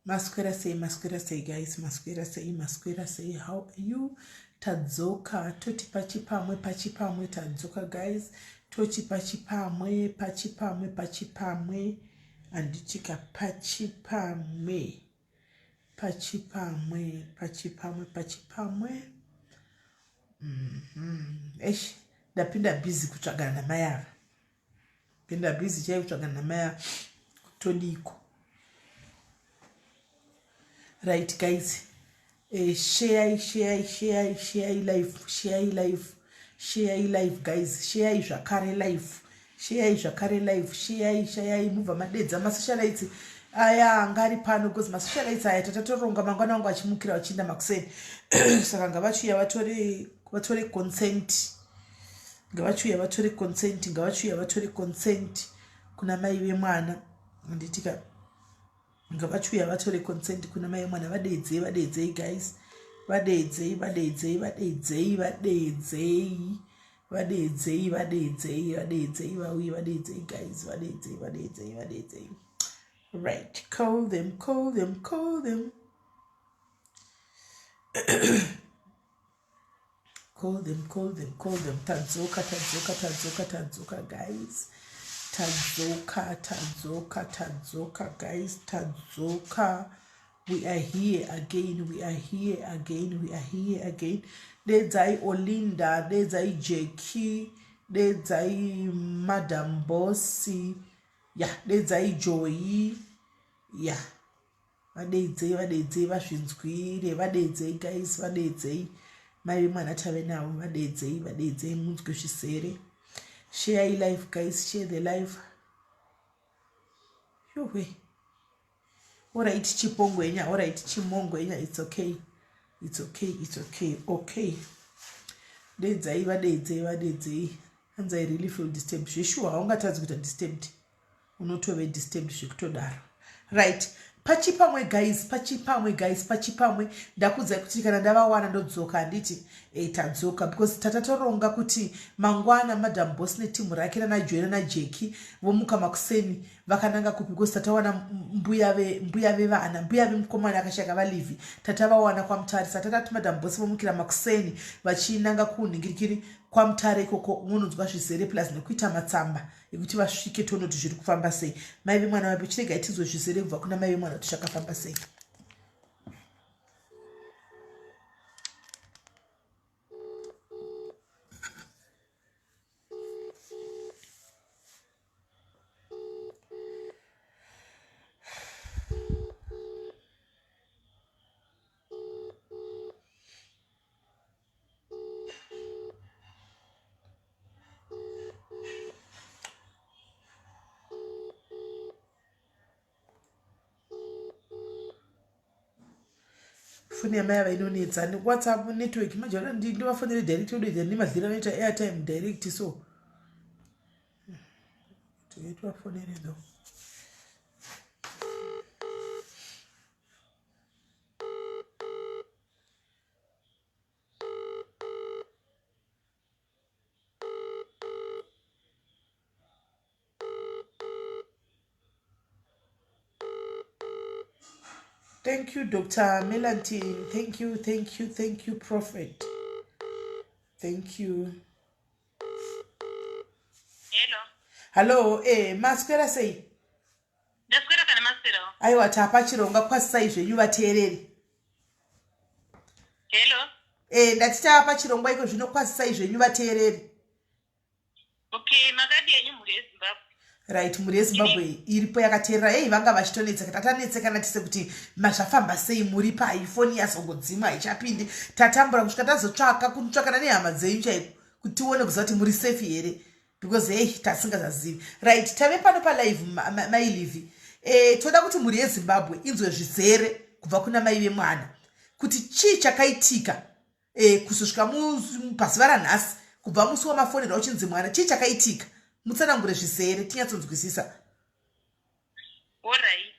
Maswera sei, maswera sei guys, maswera sei, maswera sei, how are you? Tadzoka toti pachipamwe pachipamwe tadzoka guys, toti pachipamwe pachipamwe pachipamwe handitika pachipamwe pachipamwe pachipamwe pachipamwe. Eish, ndapinda busy kutsvagana namai ava. Pinda busy chai kutsvaga namai ava. Todiko. Right guys. Share share share share live, share live, share live guys, share zvakare live, share zvakare live, share share mubva madedza masocialites aya anga ari pano because masocialites aya tatatoronga mangwana wangu achimukira vachiinda makuseni. Saka ngavachiuya vatore consent. Ngavachiuya vatore consent, ngavachiuya vatore consent kuna mai vemwana. Handitika ngavachiuya vatore consent kuna mai vemwana. Vadeedzei, vadeedzei guys, vadeedzei, vadeedzei, vadeedzei, vadeedzei, vadeedzei, vadeedzei, vadeedzei, vauye, vadeedzei guys, vadeedzei, vadeedzei, vadeedzei. Right, call them, call them, call them. Call them, call them, call them. Tadzoka, tadzoka, tadzoka, tadzoka guys. Tadzoka, tadzoka, tadzoka guys, tadzoka. We are here again, we are here again, we are here again. Dedzai Olinda, dedzai Jackie, dedzai Madam Bossy, yeah, dedzai Joy, yeah. Vadeedzei, vadeedzei, vazvinzwire, vadeedzei guys, vadeedzei. Mai vemwana tave navo, vadeedzei, vadeedzei munzwe zvisere. Share life guys, share the life. Yowe. Alright chipongwenya, alright chimongwenya, it's okay. It's okay, it's okay, okay. Deedzai, vadeedzei, vadeedzei. Hanzi I really feel disturbed. Zveshuwa haungatadzi kuita disturbed. Unotove disturbed zvekutodaro. Right, pachipamwe guys, pachipamwe guys, pachipamwe. Ndakuudzai kuti kana ndavawana ndodzoka, handiti? Tadzoka because tatatoronga kuti mangwana Madam Boss netimu rake nana Joy nana Jackie vomuka makuseni vakananga kupi, because tatawana mbuya vevana, mbuya vemukomana akashaka valivi, tatavawana kwaMutare. Saka tatati Madam Boss vomukira makuseni vachinanga kunhingirikiri kwaMutare ikoko, munonzwa zvizere plus nekuita matsamba ekuti vasvike tione kuti zviri kufamba sei. Mai vemwana vapi, chiregai tinzwe zvizere kubva kuna mai vemwana kuti zvakafamba sei. Foni yamai ava inonetsa newhatsapp network manje vana ndivafonere direct odoita nemadhiri anoita airtime direct, so tivafonere though. Thank you, Dr. Melantine. Thank you, thank you, thank you, Prophet. Thank you. Hello. Hello, maswera sei? Ndaswera kana maswera. Aiwa, tapa chironga kwasai zvenyu vateereri. Hello. Ndati tapa chirongwa iko zvino kwasai zvenyu vateereri. Okay, makadi enyu mhuri yeZimbabwe. Right, mhuri yeZimbabwe iripo yakateerera. Hey, vanga vachitonetseka, tatanetsekana tise kuti mazvafamba sei, muri pai, foni yazongodzimwa haichapindi. Tatambura kusvika tazotsvaka kutsvakana nehama dzenyu chaiko kuti tione kuziva kuti muri safe here, because hey, tasingazazivi. Right, tave pano palive mailivi. Toda kuti mhuri yeZimbabwe inzwe zvizere kubva kuna mai vemwana kuti chii chakaitika kuzosvika pazuva ranhasi, kubva musi wamafonera uchinzi mwana, chii chakaitika? Mutsanangure zvizere tinyatsonzwisisa. Alright,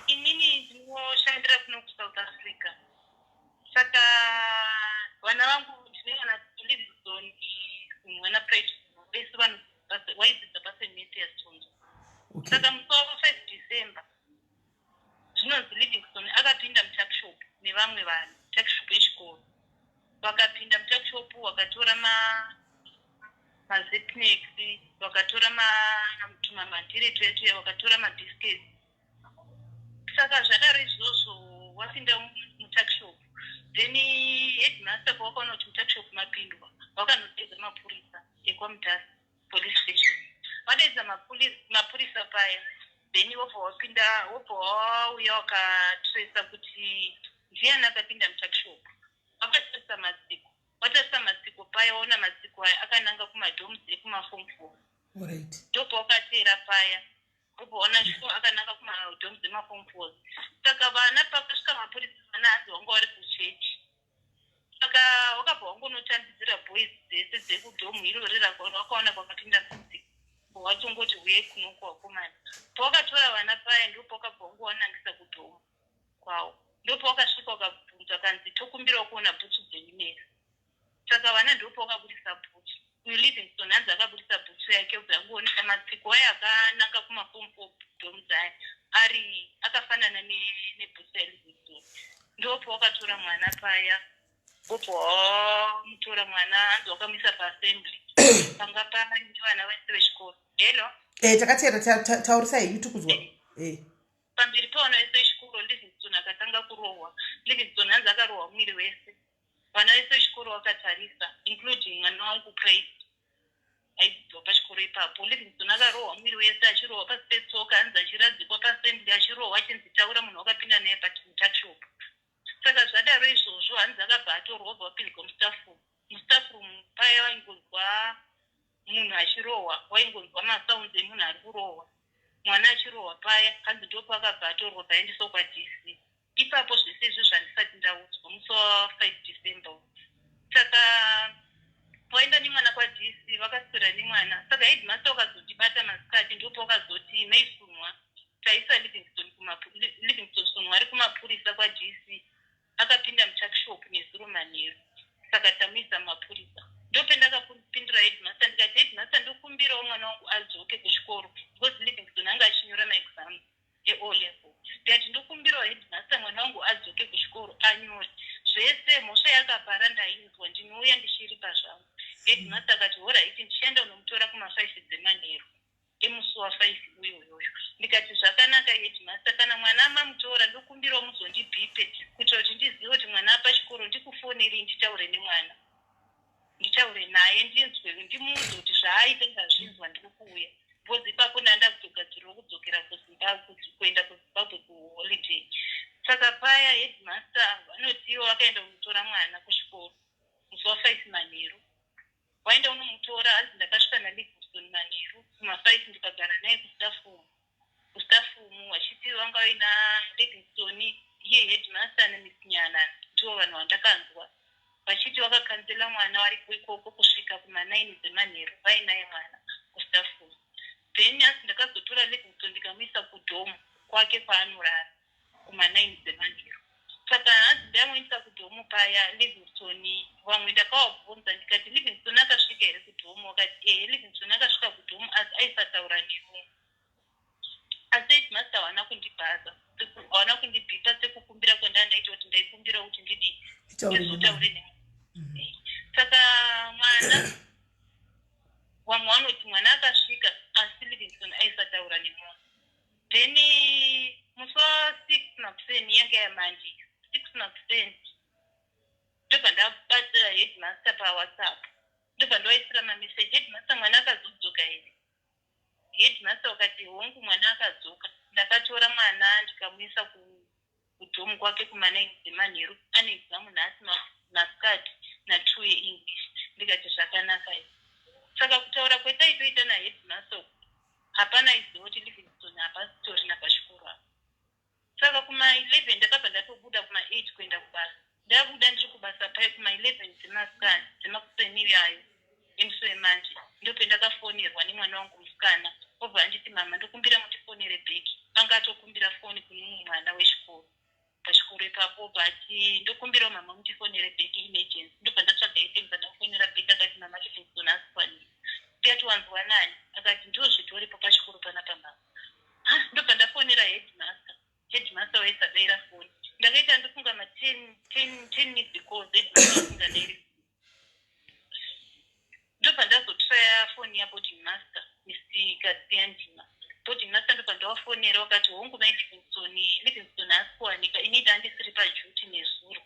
inini ndinoshandira kuno kuSouth Africa, saka vana vangu ndine vana Livingstone mwana Pride, vese vanhu vaidzidza paSt Mathias Tonzo. Saka musi wa 5 nevamwe vanhu tuckshop yechikoro. Vakapinda mutuckshop, vakatora maZepnex, vakatora tumamantire twetuya, vakatora mabiscuits. Saka zvadaro izvozvo, wapinda mutuckshop, then headmaster pawakaona kuti mutuckshop mapindwa, vakanodeedza mapurisa ekwaMutasa Police Station. Vadeedza mapurisa paya, then wobva wapinda, wobva wauya, wakatresa kuti ndiani akapinda mutuckshop. Vakatarisa matsiko, watarisa matsiko paya, waona matsiko aya akananga kumadorms ekumaform 4. Ndopawakateera paya, wobvaona shuwa akananga kumadorms emaform 4. Saka vana, pakasvika mapurisa, vana hanzi vanga vari kuchechi. Saka wakabva wangonotambidzira boys dzese dzekudorm irori rakaona kwakapinda matsiko, watongoti huye kunoku vakomana. Pawakatora vana paya, ndopawakabva wangowanangisa kudorm kwavo. Ndopawakasvika, wakabvunza, kanzi tokumbirawo kuona bhutsu dzenyu mese. Saka vana ndopawakabudisa bhutsu. Uyu Livingston hanzi akabudisa bhutsu yake, ubva yangoonesa matsiko aya akananga kumaform 4 dorms aya ari akafanana nebhutsu yaLivingston. Ndopawakatora mwana paya, wobva wamutora mwana, hanzi wakamuisa paassembly panga paine vana vese vechikoro. Hello? E, takateera, taurisai henyu, tikuzwa e. Pamberi pevana vese vechikoro, Livingston akatanga kurohwa. Livingston hanzi akarohwa mwiri wese, vana vese vechikoro vakatarisa, including mwana wangu Praise aidzidzwa pachikoro ipapo. Livingston akarohwa mwiri wese, achirohwa pasi petsoka, hanzi achiradzikwa paassembly, achirohwa, achinzi taura munhu wakapinda naye mutuckshop. Saka zvadaro izvozvo, hanzi akabva atorwa, obva wapinzwa mustaffroom. Mustaffroom paya waingonzwa munhu achirohwa, waingonzwa masounds emunhu ari kurohwa, mwana achirohwa paya. Hanzi ndopakabva atorwa, paendeswa kwaDC ipapo. Zvese izvo zvandisati ndaudzwa musi wa5 December. Saka waenda nemwana kwaDC, vakaswera nemwana. Saka headmaster wakazondibata masikati, ndopawakazoti maisunwa taisa Livingston, Livingston Sunwa ari kumapurisa kwaDC, akapinda mutuckshop nezuro manheru, saka tamuisa mumapurisa. Ndopendakapindura headmaster, ndikati, "Headmaster, ndokumbirawo mwana wangu adzoke kuchikoro," because Livingston anga achinyora maexams eO level. Ndikati, "Ndokumbirawo headmaster, mwana wangu adzoke kuchikoro anyore zvese. Mhosva yakapara ndainzwa, ndinouya ndichiripa zvangu." Headmaster akati, "Alright, ndichienda unomutora kuma5 dzemanheru emusi wa5 uyoyoyo." Ndikati, "Zvakanaka headmaster, kana mwana mamutora, ndokumbirawo muzondibhipe kuitira kuti ndizive kuti mwana apachikoro, ndikufoneri, nditaure nemwana, nditaure naye, ndinzwe, ndimuudze kuti zvaaita ndazvinzwa, ndiri kuuya," because ipapo ndanda kutogadzirira kudzokera kuZimbabwe, kuenda kuZimbabwe kuholiday. Saka paya headmaster vanotiwo vakaenda kunotora mwana kuchikoro musi wa5 manheru. Waenda unomutora, hanzi ndakasvika naLivingston manheru kuma5, ndikagara naye kustaffroom. Kustaffroom vachiti vanga vaina Livingston, iye headmaster naMiss Nyana, ndivo vanhu vandakanzwa vachiti vakakanzela mwana wariko ikoko kusvika kuma9 dzemanheru, vainaye mwana kustaffroom. Then asi ndakazotora Livingston, ndikamuisa kudorm kwake kwaanorara kuma9 dzemanheru. Saka hanzi ndamuisa kudorm paya Livingston, vamwe ndakavabvunza, ndikati, "Livingston akasvika here kudorm?" Wakati, "Ehe, Livingston akasvika kudorm, asi aisataura nemi." Asi headmaster hawana kundibhaza, hawana kundibhipa sekukumbira kwandandaita, kuti ndaikumbira kuti ndidii, ndizotaure nemi. Saka mwana, vamwe vanoti mwana akasvika, asi Livingston aisataura nemunhu. Then musi wa6 makuseni, yanga yamanje 6 makuseni, ndobva ndabata headmaster paWhatsApp, ndobva ndawaisira mameseji, "Headmaster, mwana akazodzoka here?" Headmaster wakati, "Hongu, mwana akadzoka. Ndakatora mwana ndikamuisa kudorm kwake kuma9 dzemanheru. Ane examu nhasi masikati na2 yeEnglish." Ndikati, "Zvakanaka." Saka kutaura kwetaitoita naheadmaster, hapana aiziva kuti Livingston hapasitorina pachikoro apa. Saka kuma11 ndakabva ndatobuda kuma8 kuenda kubasa. Ndabuda ndiri kubasa pai kuma11 dzemasikati, dzemakuseni iyayo emusi wemanje, ndopendakafonerwa nemwana wangu musikana, obva anditi, "Mama, ndokumbira mundifonere back." Anga atokumbira foni kune mumwe mwana wechikoro pachikoro ipapo, obva ati, "Ndokumbirawo mama mundifonere back, emergency." Ndobva ndatsvaga airtime, ndafonera back. Akati, "Mama, Livingston asikwanisi." Ndikati, "Wanzwa nani?" Akati, "Ndo zvitoripo pachikoro panapa, mama." Ndobva ndafonera headmaster. Headmaster waisadaira foni. Ndakaisa Ndakaita ndofunga ma 10 missed calls, headmaster. Ndobva ndazotraya foni yaboarding master, Mr Katsiyandima, boarding master. Ndobva ndavafonera, vakati, "Hongu, mai Livingston, Livingston haasi kuwanika. Inini handisiri paduty nezuro,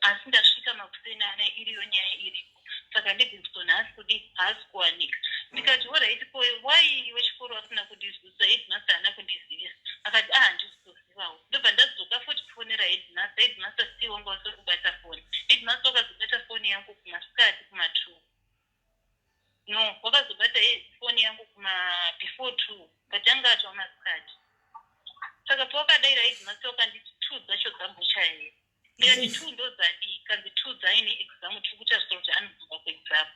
asi ndasvika makuseni ana iriyo nyaya iriko, saka Livingston haasi kudi, haasi kuwanika." Ndikati, "Alright, ko why wechikoro asina kundizivisa? Headmaster haana kundizivisa." Akati, "A, handisi kuzivawo." Ndobva ndadzoka futi kufonera headmaster. Headmaster still wanga wasiri kubata foni. Headmaster wakazobata foni yangu kumasikati kuma2. No, wakazobata foni yangu kuma before 2, but anga atwa masikati. Saka pawakadaira headmaster, wakanditi, "2 dzacho dzambochaya here?" Ndikati, "2 ndodzadii?" Kanzi, "2 dzaine exam, tiri kutarisira kuti anodzoka kuexam."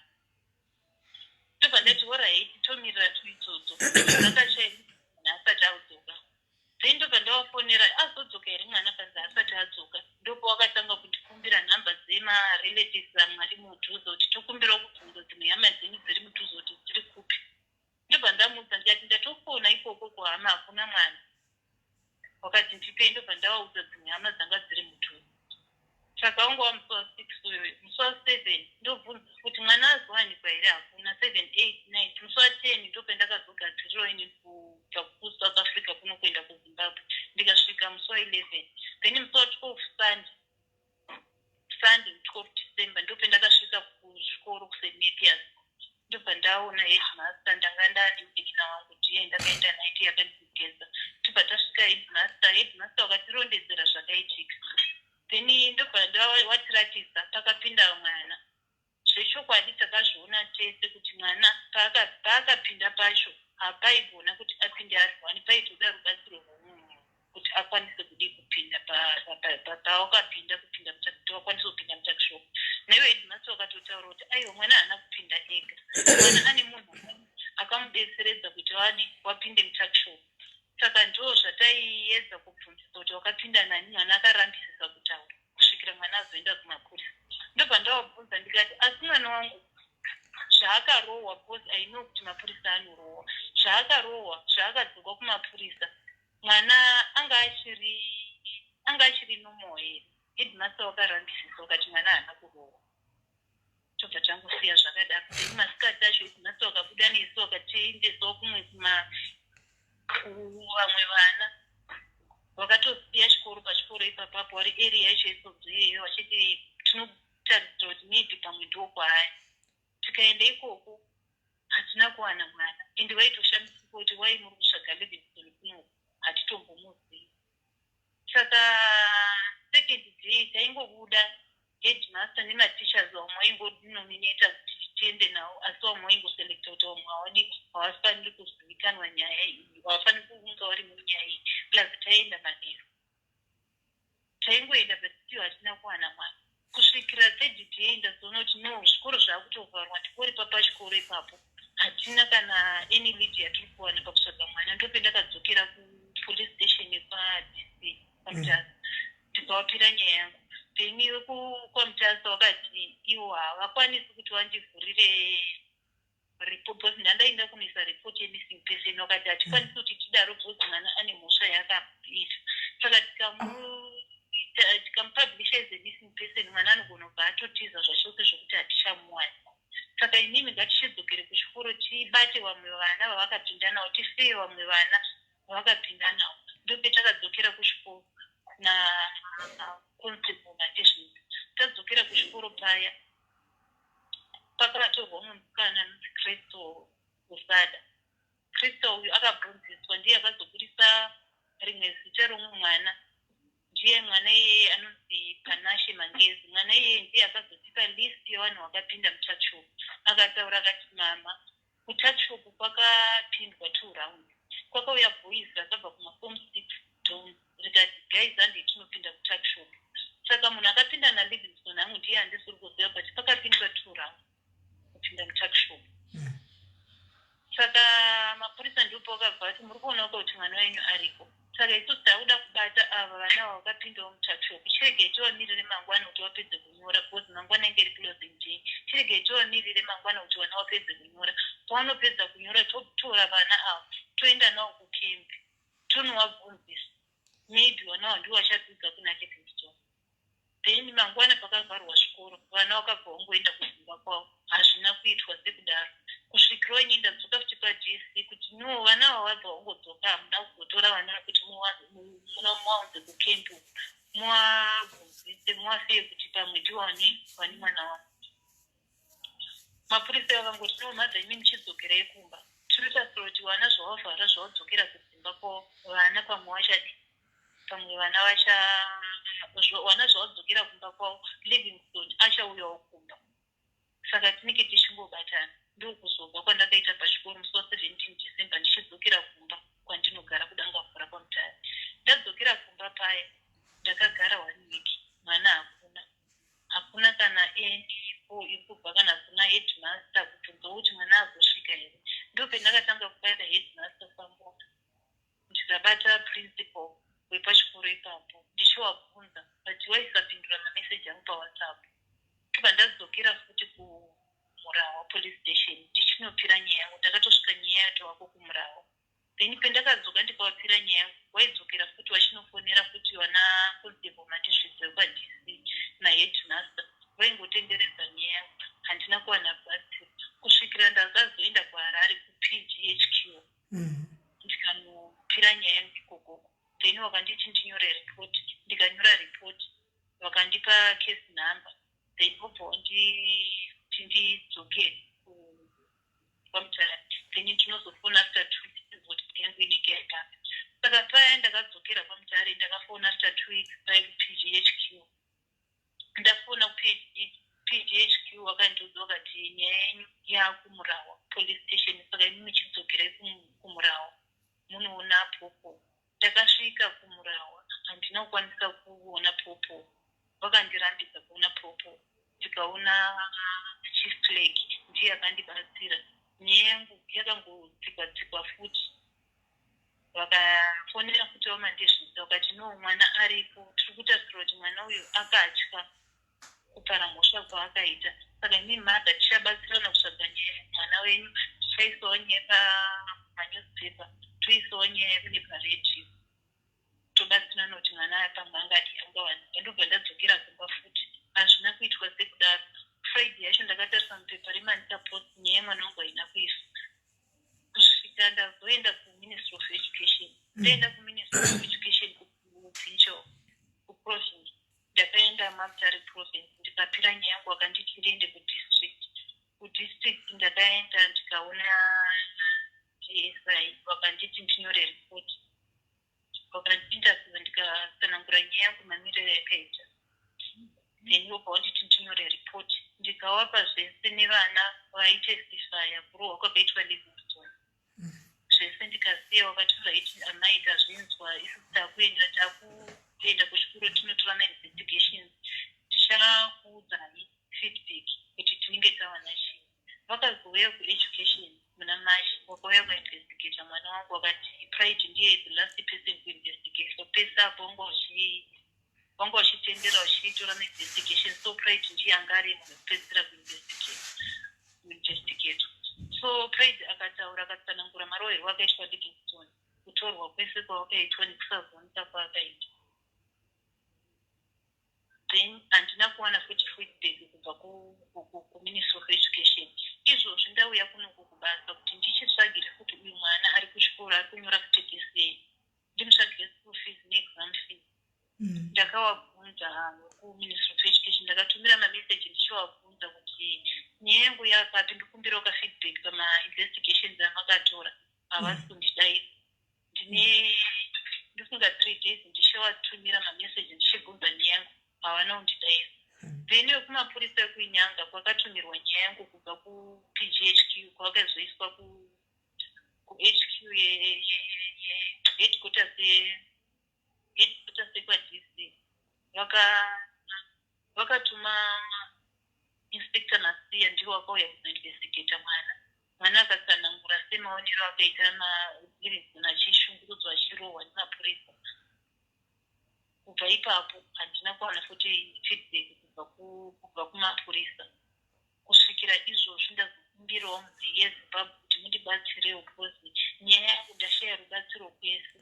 Ndobva ndati, "Alright, tomirira 2 idzodzo." Dzakachaya, asati adzoka. Then ndobva ndavafonera, "Azodzoka here mwana?" Kanzi, "Asati adzoka." Ndopa wakatanga kundikumbira nhamba dzemarelatives amwe ari mudhuze, kuti tokumbirawo kubvunza dzimwe hama dzenyu dziri mudhuze kuti dziri kupi. Ndobva ndamuudza, ndikati, "Ndatofona ikoko kuhama, hakuna mwana." Wakati, "Ndipei." Ndobva ndavaudza dzimwe hama dzanga dziri mudhuze. Saka wanga wamusi wa6 uyoyo. Musi wa7 ndobvunza kuti, "Mwana azowanikwa here?" Hakuna. 7, 8, 9, musi wa10 ndopendakazogadzirirawo ini kubva kuSouth Africa kuno kuenda kuZimbabwe. Ndikasvika musi wa11. Then musi wa12, Sunday 12 December, ndopendakasvika kuchikoro kuSt Mathias. Ndobva ndaona headmaster. Ndanga ndane munin'ina wangu, ndiye ndakaenda naye, ndiye akandigeza. Tobva tasvika headmaster. Headmaster wakatirondedzera zvakaitika. Then ndobva watiratidza pakapinda mwana. Zvechokwadi takazviona tese kuti mwana paakapinda pacho hapaigona kuti apinde ari one, paitoda rubatsiro rwomunhu kuti akwanise kudi kupinda pawakapinda, kupinda kuti wakwanise kupinda mutuckshop. Naiwe headmaster wakatotaura kuti, "Aiwa, mwana haana kupinda ega, mwana ane munhu akamudetseredza kuti wadi wapinde mutuckshop." Saka ndo zvataiedza kubvunzisa kuti wakapinda nani. Mwana akarambisisa kutaura kusvikira mwana azoenda kumapurisa. Ndobva ndavabvunza, ndikati, "Asi mwana wangu zvaakarohwa, because I know kuti mapurisa anorohwa, zvaakarohwa, zvaakadzokwa kumapurisa, mwana anga achiri normal here?" Headmaster wakarambisisa, wakati mwana haana kurohwa. Tobva tangosiya zvakadaro. Then masikati acho headmaster wakabuda nesu, wakatiendesawo kumwe kuma vamwe vana vakatosiya chikoro pachikoro ipapapo, vari area yacho isodzo iyoyo, vachiti tinotarisira kuti maybe pamwe ndokwaari. Tikaenda ikoko, hatina kuwana mwana, ende vaitoshamisika kuti, "Wai muri kutsvaga Livingston kunoku? Hatitombomuzivi." Saka second day taingobuda, headmaster nemateachers vamwe vaingonominata kuti tiende navo, asi vamwe vaingoselecta kuti vamwe havadi, havafaniri kuzivikanwa nyaya iyi, havafaniri kunge vari munyaya iyi. Plus taenda manheru. Taingoenda, but still hatina kuwana mwana kusvikira third day. Ndazoona kuti no, zvikoro zvaakutovharwa, ndikori pachikoro ipapo hatina kana any lead yatiri kuwana pakutsvaga mwana. Ndopendakadzokera kupolice station yekwaDC kwaMutasa, ndikavapira nyaya yangu. Then wekwaMutasa wakati ivo havakwanisi kuti vandivhurire report, because ndandaenda kunoisa report yemissing person. Wakati hatikwanisi kuti tidaro because mwana ane mhosva yaakaita, saka tikamupublisha as a missing person, mwana anogona kubva atotiza zvachose zvokuti hatichamuwani. Saka inini ngatichidzokere kuchikoro, tibate vamwe vana vavakapinda navo, tifeye vamwe vana vavakapinda navo. Ndopetakadzokera kuchikoro naconstable naTezvinzi. Tadzokera kuchikoro paya, pakatorwa umwe musikana anonzi Crystal Usada. Crystal uyu akabvunziswa, ndiye akazobudisa rimwe zita romumwe mwana. Ndiye mwana iyeye anonzi Panashe Mangezi. Mwana iyeye ndiye akazotipa list yevanhu vakapinda mutuckshop. Akataura, akati, "Mama, kutuckshop kwakapindwa two rounds. Kwakauya boys rakabva kumaform 6 dorm, rikati, 'Guys, handei tinopinda kutuckshop.' Saka munhu akapinda naLivingston hangu ndiye handisiri kuziva, but pakapindwa two rounds kupinda mutuckshop." Saka mapurisa ndipo vakabva vati, "Muri kuonawo kuti mwana wenyu ariko, saka isusu takuda kubata ava vana ava vakapindawo mutuckshop. Chiregei tivamirire mangwana kuti vapedze kunyora, because mangwana inge iri closing day. Chiregei tivamirire mangwana kuti vana vapedze kunyora. Pavanopedza kunyora, totora vana ava, toenda navo kucamp, tonovabvunzisa. Maybe vana ava ndivo vachadzidza kuna Livingston." Pakavharwa zvikoro, vana vakabva vangoenda kudzimba kwavo. Hazvina kuitwa sekudaro kusvikirawo ini ndadzoka futi paDC kuti no, vana ava vabva vangodzoka, hamuna kuzotora vana kuti muvaunze kucamp, muvabvunzise, muvafeye kuti pamwe ndiwane vane mwana wavo. Mapurisa vakangoti, "No, mother, imi muchidzokerai kumba. Tinotarisira kuti vana zvavavhara, zvavadzokera kudzimba kwavo, vana pamwe vachadi, pamwe vana vacha vana zvavadzokera kumba kwavo, Livingstone achauyawo kumba, saka tinenge tichingobatana." Ndokuzobva kwandakaita pachikoro musi wa17 December, ndichidzokera kumba kwandinogara kuDangamvura kwaMutare. Ndadzokera kumba paya, ndakagara one week, mwana hakuna, hakuna kana enipo iri kubva kana kuna headmaster kubvunza kuti mwana azosvika here. Ndopendakatanga kubata headmaster Sambona, ndikabata principal wepachikoro ipapo, ndichivabvunza, but vaisapindura mameseji angu paWhatsApp. Tobva ndadzokera futi kuMurahwa Police Station ndichinopira nyaya yangu. Ndakatosvika nyaya yatovako kuMurahwa. Then pendakadzoka ndikavapira nyaya yangu, waidzokera futi vachinofonera futi vana constable Mandizvidze kwaDC naheadmaster, vaingotenderedza nyaya yangu. Handina kuwana rubatsiro kusvikira ndakazoenda kuHarare kuPGHQ, ndikanopira nyaya yangu ikokoko. Then vakanditi ndinyore report, ndikanyora report, vakandipa case number, then vobva vanditi ndidzokere kwaMutare, then ndinozofona after 2 weeks kuti yangu inenge yapapi. Saka paya ndakadzokera kwaMutare, ndakafona after 2 weeks paya kuPGHQ. Ndafona kuPGHQ, vakandiudza vakati nyaya yenyu yakuMurahwa Police Station, saka imi muchidzokerai kuMurahwa munoona popo. Ndakasvika kuMurahwa, handina kukwanisa kuona popo, vakandirambidza kuona popo. Ndikaona chief clerk, ndiye akandibatsira. Nyaya yangu yakangotsikwa tsikwa futi. Vakafonera futi vaMandizvidza, vakati, "No, mwana aripo. Tiri kutarisira kuti mwana uyu akatya kupara mhosva kwaakaita, saka imi mother tichabatsirana kutsvaga nyaya mwana wenyu. Tichaisawo nyaya pamanewspaper, toisawo nyaya kune paredhiyo, tobatsirana kuti mwana pamwe angadi angawanikwa." Ndobva ndadzokera kumba futi. Hazvina kuitwa sekudaro. Friday yacho ndakatarisa mupepa reManica Post, nyaya yemwana wangu haina kuiswa kusvika ndazoenda kuMinistry of Education. Ndaenda kuMinistry of Education kuprovincial, kuprovince. Ndakaenda Mutare Province, ndikapira nyaya yangu, vakanditi ndiende kudistrict. Kudistrict ndakaenda, ndikaona DSI, vakanditi ndinyore report, vakandiinterviewa, ndikatsanangura nyaya yangu mamiriro yakaita. Then vobva vanditi ndinyore report, ndikavapa zvese nevana vaitestifya kurohwa kwakaitwa Livingstone, zvese ndikasiya. Vakatora iti, "Amai, tazvinzwa isu, takuenda kuchikoro, tinotora mainvestigations, tichakuudzai feedback kuti tinenge tawana chii." Vakazouya kueducation muna March, vakauya kuinvestigata mwana wangu, vakati Pride ndiye the last person kuinvestigatwa. Pese apo vanga vachitendera vachitora mainvestigation, so Pride ndiye anga ari munhu wekupedzisira kuinvestigatwa. So Pride akataura, akatsanangura marohwerwo akaitwa Livingstone, kutorwa kwese kwawakaitwa nekusazooneka kwaakaitwa. Then handina kuwana futi feedback kubva kuMinistry of Education. Izvozvi ndauya kunoku kubasa kuti ndichitsvagire futi uyu mwana ari kuchikoro, ari kunyora futi this year, ndimutsvagire school fees neexam fees. Ndakavabvunza kuMinistry of Education, ndakatumira mameseji ndichivabvunza kuti nyaya yangu yakapi, ndikumbirawo kafeedback pamainvestigations amakatora. Havasi kundidaidza. Ndine ndifunga 3 days ndichivatumira mameseji ndichibvunza nyaya yangu, havana kundidaidza. Then vekumapurisa ekuInyanga, kwakatumirwa nyaya yangu kubva kuPGHQ, kwakazoiswa kuHQ, headquarters yekwaDC, vakatuma Inspector Masiya, ndivo vakauya kuzoinvestigata mwana. Mwana akatsanangura semaonero akaita maLivingstone achishungurudzwa, achirohwa nemapurisa. Kubva ipapo handina kuwana futi feedback kubva kumapurisa kusvikira izvozvi. Ndazokumbirawo mudzii yeZimbabwe kuti mundibatsirewo, because nyaya yangu ndashaya rubatsiro kwese.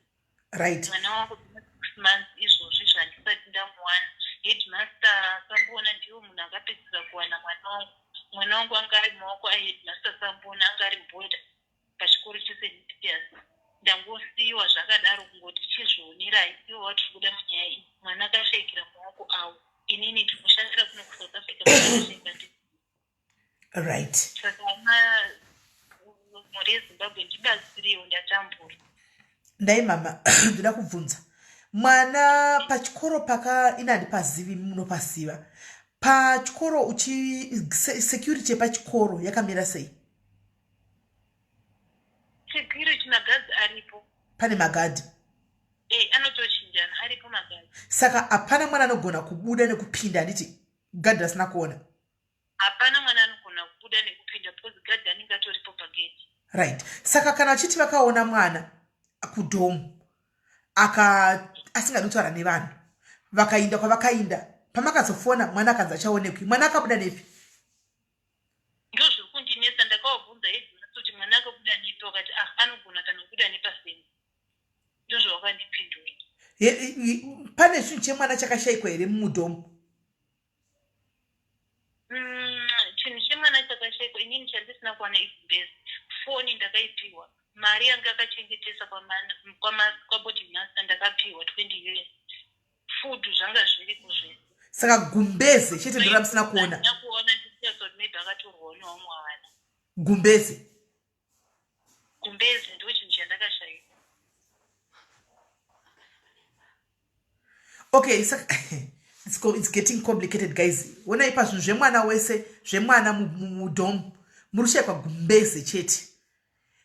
Mwana wangu 6 months izvozvi zvandisati ndamuwana. Headmaster Samboona ndiwo. wangu anga ari mumaoko aheadmaster Sambona, anga ari boarder pachikoro cheSt Peters. Ndangosiyiwa zvakadaro, kungoti chizvionerai ivo vatiri kuda munyaya iyi. Mwana akashayikira mumaoko avo, inini ndinoshandira kuno kuSouth Africa, mwana akashaika. Saka mhuri yeZimbabwe, ndibatsireiwo, ndatambura. Ndai mama, ndoda kubvunza, mwana pachikoro paka ini handipazivi, munopaziva pachikoro? Uchi security yepachikoro yakamira sei? Security, magadhi aripo. Pane magadhi? E, anotochinjana, aripo magadhi. Saka hapana mwana anogona kubuda nekupinda, handiti, gadhi asina kuona? Hapana mwana anogona kubuda nekupinda because gadhi anenge atoripo pageti. Right, saka kana vachiti vakaona mwana kudorm aka asingadi kutaura nevanhu, vakainda kwavakainda, pamakazofona mwana akanzi achaonekwi, mwana akabuda nepi? Ndo zviri kundinetsa. Ndakavabvunza headmaster kuti mwana akabuda nepi, wakati, "Ah, anogona kana kubuda nepafenzi." Ndo zvavakandipindura. Pane chinhu chemwana chakashayikwa here mumudorm? Chinhu chemwana chakashayikwa, inini chandisina kuwana igumbezi. Foni ndakaipiwa, mari yanga akachengetesa kwaboarding master ndakapiwa 20 US, food zvanga zviriko zvese. Saka gumbeze chete ndo ramusina kuona? Handina kuona. Ndisiyazoti maybe akatorwawo nevamwe vana. Gumbeze? Gumbeze ndo chinhu chandakashayikwa. Okay, saka it's getting complicated, guys. Onai, pazvinhu zvemwana wese, zvemwana mudorm muri kushayikwa gumbeze chete,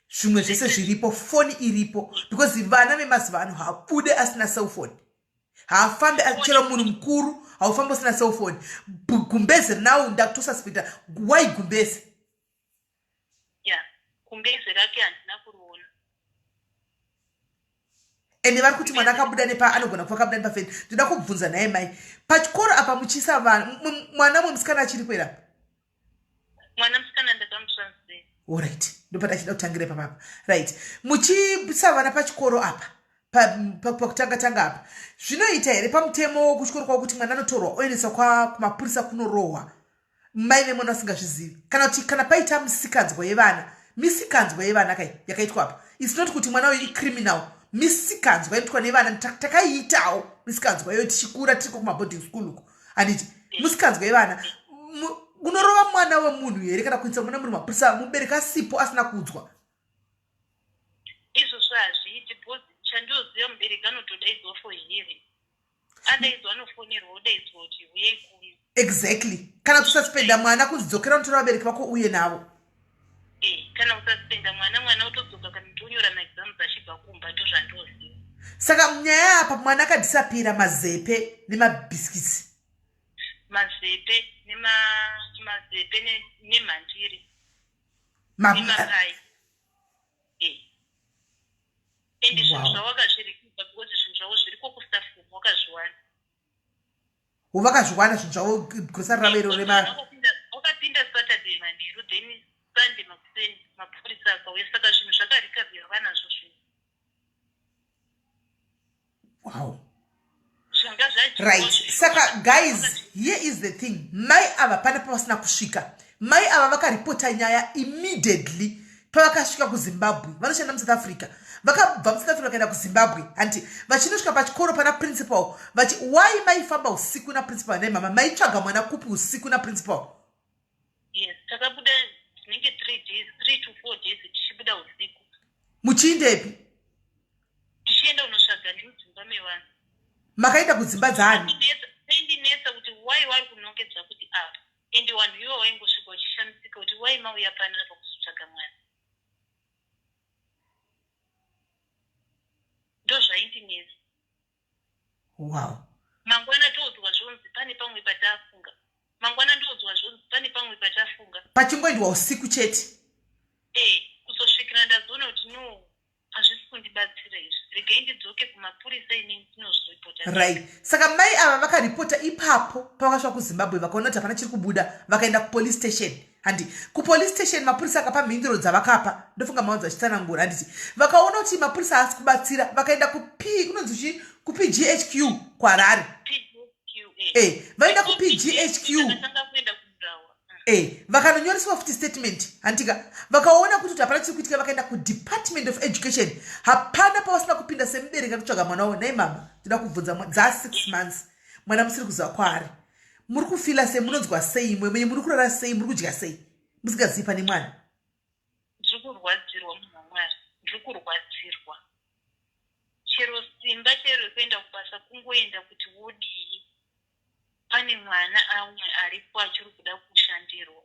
zvimwe zvese zviripo, foni iripo, because vana vemazuva ano habude asina cellphone, haafambi. Chero munhu mukuru haufambi usina cellphone. Gumbeze now ndakutosuspecta, why gumbeze? Ya, gumbeze rake handina kuriona. Ende vari kuti mwana akabuda nepa, anogona kuva akabuda nepafeni. Ndoda kubvunza naye, mai, pachikoro apa muchiisa vana, mwana mwe musikana achiri kwera? Mwana musikana ndakamutransfer. Alright, ndopata achida kutangira ipapapa. Right, muchiisa vana pachikoro apa, pakutanga tanga apa, zvinoita here pamutemo kuchikoro kwavo kuti mwana anotorwa oendeswa kumapurisa kunorohwa, mai vemwana vasingazvizivi, kana kuti kana paita misikanzwa yevana? Misikanzwa yevana kai yakaitwa apa, it's not kuti mwana uyu icriminal. Misikanzwa inoitwa nevana, takaiitawo misikanzwa iyoyo tichikura, tiriko kumaboarding school uko, handiti? Misikanzwa yevana, unorova mwana wemunhu here kana kuisa mwana muri mapurisa, mubereki asipo, asina kuudzwa? Izvozvo hazviiti because chandinoziva, mubereki anotodaidzwa for hearing, adaidzwa, anofonerwa, odaidzwa kuti uyei kuno. Exactly, kana kususpenda mwana, kunzi dzokera unotora vabereki vako uye navo. E, kana kususpenda mwana, mwana otodzoka, kana kuti onyora maexams achibva kumba. Ndozvandoziva. Saka nyaya apa, mwana akadisappeara, mazepe nemabhiskits? Mazepe mazepe nemhandiri nemapai. Ende zvinhu zvavo vakazvirikidza because zvinhu zvavo zviriko kustaff room, wakazviwana. Vakazviwana zvinhu zvavo, grocery ravo iro rema? Wakapinda Saturday manheru, then Sunday makuseni mapurisa akauya, saka zvinhu zvakarikavhiwa, vanazvo zvinhu. Zvanga zvadyiwa. Right, saka guys, here is the thing. Mai ava, pane pavasina kusvika. Mai ava vakaripota nyaya immediately pavakasvika kuZimbabwe. Vanoshanda muSouth Africa, vakabva muSouth Africa vakaenda kuZimbabwe, hanti? Vachinosvika pachikoro pana principal vachi, why maifamba usiku naprincipal nai mama? Maitsvaga mwana kupi usiku naprincipal? Yes, takabuda dzinenge 3 days, 3 to 4 days, tichibuda usiku. Muchiindepi? Tichienda kunotsvaga nemudzimba mevanhu. Makaenda kudzimba dzaani? Aindinetsa kuti why wari kunongedza kuti apa, ende vanhu ivo vaingosvika vachishamisika kuti why mauya panapa kuzotsvaga mwana. Ndo zvaindinetsa. Mangwana toudzwa zvonzi pane pamwe patafunga, mangwana ndoudzwa zvonzi pane pamwe patafunga. Pachingoendwa usiku chete? E, kuzosvikira ndazoona kuti no, hazvisi kundibatsira izvi, regai ndidzoke kumapurisa inini tinozoripota. Right, saka mai ava vakaripota ipapo pavakasvika kuZimbabwe, vakaona kuti hapana chiri kubuda, vakaenda kupolice station, handi? Kupolice station mapurisa akapa mhinduro dzavakapa, ndofunga mawanzi vachitsanangura, handiti? Vakaona kuti mapurisa haasi kubatsira, vakaenda kup kunonzi chi, kuPGHQ kuHarare. PGHQ. E, vaenda kuPGHQ. Takatanga kuenda kuMurawa. E, vakanonyoreswa futi statement handika vakaona kuti kuti hapana chiri kuitika vakaenda kudepartment of education hapana pavasina kupinda semubereki ari kutsvaga mwana wavo nhai mama ndoda kubvunza dzaa six months mwana musiri kuziva kwaari muri kufila sei munonzwa sei imwe menye muri kurara sei muri kudya sei musingazivi pane mwana ndiri kurwadzirwa munhu wamwari ndiri kurwadzirwa chero simba chero rekuenda kubasa kungoenda kuti wodii pane mwana amwe aripo achiri kuda kushandirwa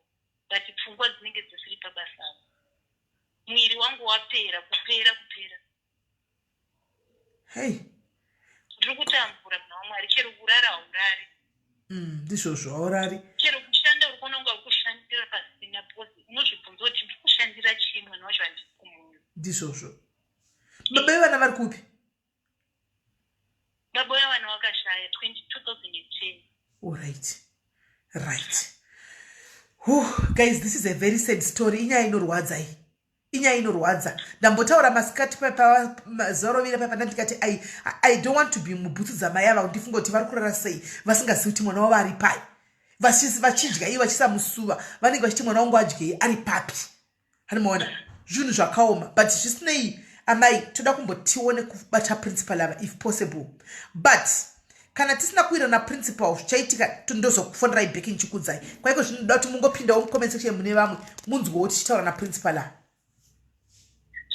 but pfungwa dzinenge dzisiri pabasa apo mwiri wangu wapera kupera kupera hei ndiri kutambura munhu wamwari chero kurara haurari mm, ndizvozvo mm, haurari chero kushanda uri kuona kunga uri kushandira pasina because unozvibvunza kuti ndiri kushandira chii mwana wacho handisi kumuona ndizvozvo baba vevana vari kupi baba vevana vakashaya 2010 allright right Whew, guys this is a very sad story inyaya inorwadza iyi inyaya inorwadza ndambotaura masikati zuva rovira papa ndandikati I, i don't want to be mubhutsu dzamai ava ndifunga kuti vari kurara sei vasingazivi kuti mwana wavo ari pai vachidya ivo vachiisa musuva vanenge vachiti mwana wangu adyei ari papi hanimaona zvinhu zvakaoma but zvisinei amai toda kumbotione kubata principal ava if possible but kana tisina kuwira naprincipal zvichaitika ndozokufonerai back ndichikudzai kwaiko zvinoda kuti mungopindawo mucomment section mune vamwe munzwewo tichitaura naprincipal ava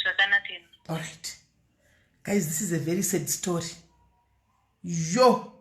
zvakanaka alright guys this is a very sad story yo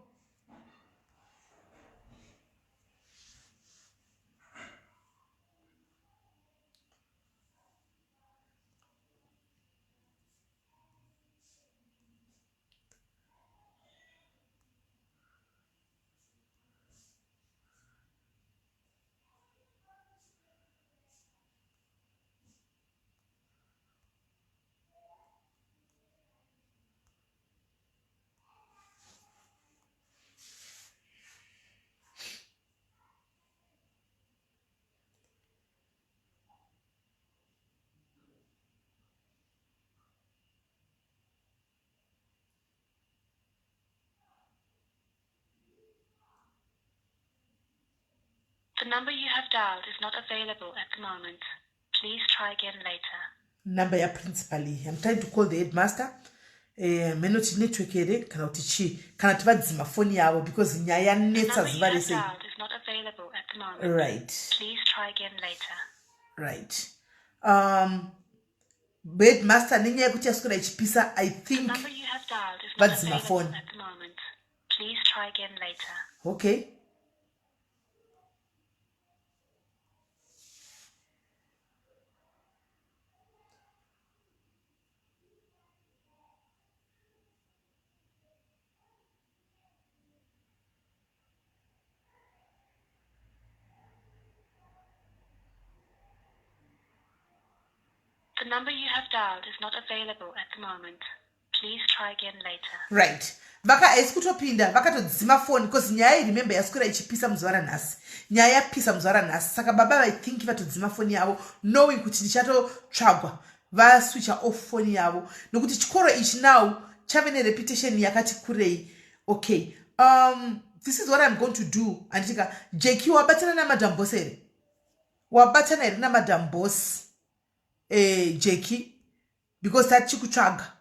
The number you have dialed is not available at the moment. Please try again later. Number yaprincipal iyi. I'm trying to call the headmaster. Eh, mheno kuti network here kana kuti chii kana kuti vadzima foni yavo because nyaya yanetsa zuva rese right right um headmaster nenyaya yekuti yaswera ichipisa i think vadzima foni okay The number you have dialed is not available at the moment. Please try again later. Right. Vaka haisi kutopinda vakatodzima foni because nyaya iyi remember yaswera ichipisa muzuva ranhasi. Nyaya yapisa muzuva ranhasi saka baba I think vatodzima foni yavo knowing kuti ndichatotsvagwa vaswitcha off foni yavo nokuti chikoro ichi now chave nereputation yakati kurei. Okay. Um, this is what I'm going to do. Anditika Jackie wabatana naMadam Boss here? Wabatana here naMadam Boss? Eh, Jackie because tachikutsvaga.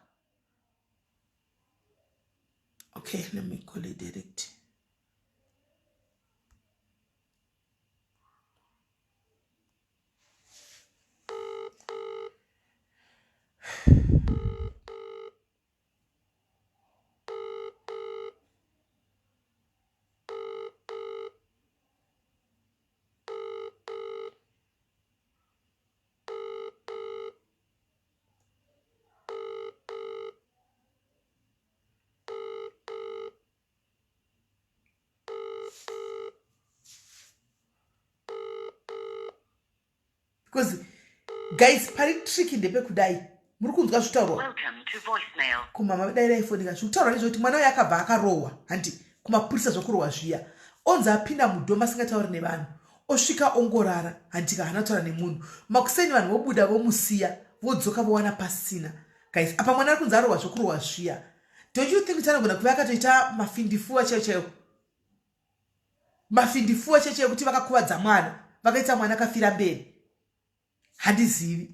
Okay, let me call it direct. Because guys pari tricky ndepekudai muri kunzwa zvitaurwa kumama dairai foni ka zvikutaurwa ndezvekuti mwana uyo akabva akarohwa handi kumapurisa zvokurohwa zviya onzi apinda mudhoma asingatauri nevanhu osvika ongorara handika haana kutaura nemunhu makuseni vanhu vobuda vomusiya vodzoka vowana pasina guys apa mwana ari kunzi arohwa zvokurohwa zviya don't you think kuti anogona kuve akatoita mafindifuwa chaiyo chaiyo mafindifuwa chaiyo chaiyo kuti vakakuvadza mwana vakaita mwana akafira mberi handizivi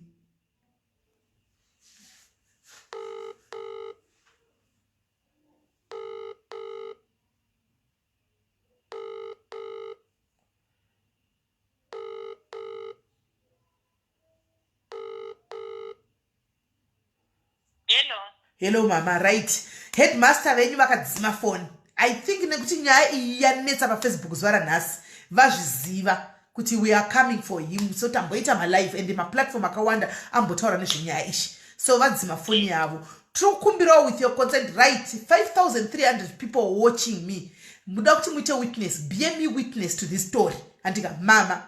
Hello. Hello mama, right. Headmaster venyu vakadzima phone. I think nekuti nyaya iyi yanetsa paFacebook zuva ranhasi vazviziva kuti we are coming for him so tamboita malive and maplatform akawanda ambotaura nezvenyaya ishi so vadzima foni yavo tiri kukumbirawo with your consent right 5300 people watching me muda kuti muite witness be me witness to this story andika mama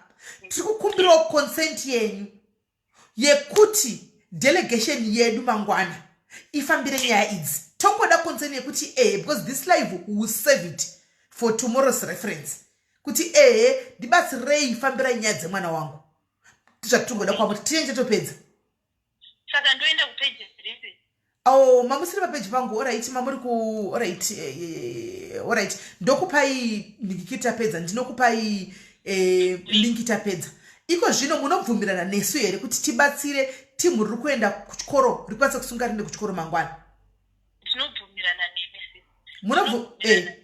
tiri kukumbirawo consent yenyu yekuti delegation yedu mangwana ifambire nyaya idzi tongoda concern yekuti ehe because this live will save it for tomorrow's reference kuti ehe ndibatsirei fambirai nyaya dzemwana wangu ndizvatitongoda kwamuri tinenge tatopedza saka ndoenda kupeji ripi Oh, mamusiri papeji pangu orit mamuri ku orit eh, eh, orit ndokupai link tapedza ndinokupai eh, link tapedza iko zvino munobvumirana nesu here kuti tibatsire timu riri kuenda kuchikoro rikwanise kusunga rine kuchikoro mangwana ndinobvumirana nemi sis. Munobvu- eh.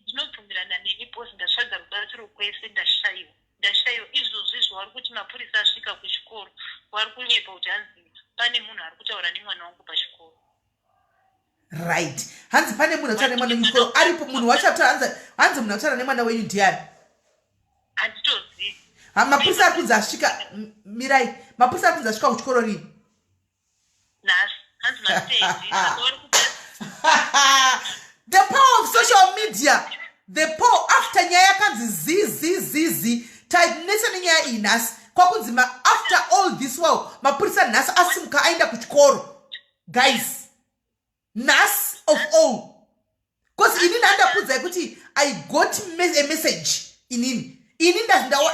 Ndinobvumirana nemi because ndatsvaga rubatsiro kwese ndashaiwa Ndashaiwa izvozvi izvo wari kuti mapurisa asvika kuchikoro wari kunyepa kuti hanzi pane munhu ari kutaura nemwana wangu pachikoro. Right. Hanzi pane munhu ataura nemwana wenyu kuchikoro aripo munhu wacho ataura hanzi hanzi munhu ataura nemwana wenyu ndiani? Handitozivi. Ha mapurisa ari kunzi asvika mirai. Mapurisa ari kunzi asvika kuchikoro rini? Nhasi. Hanzi mastendi. Saka wari kupa the power of social media the power after nyaya yakanzi zizizizi tanetsa nenyaya iyi nhasi kwakunzi after all this while mapurisa nhasi asimuka aenda kuchikoro guys nhasi of all bcause inini handakuudzai kuti i got a message inini ini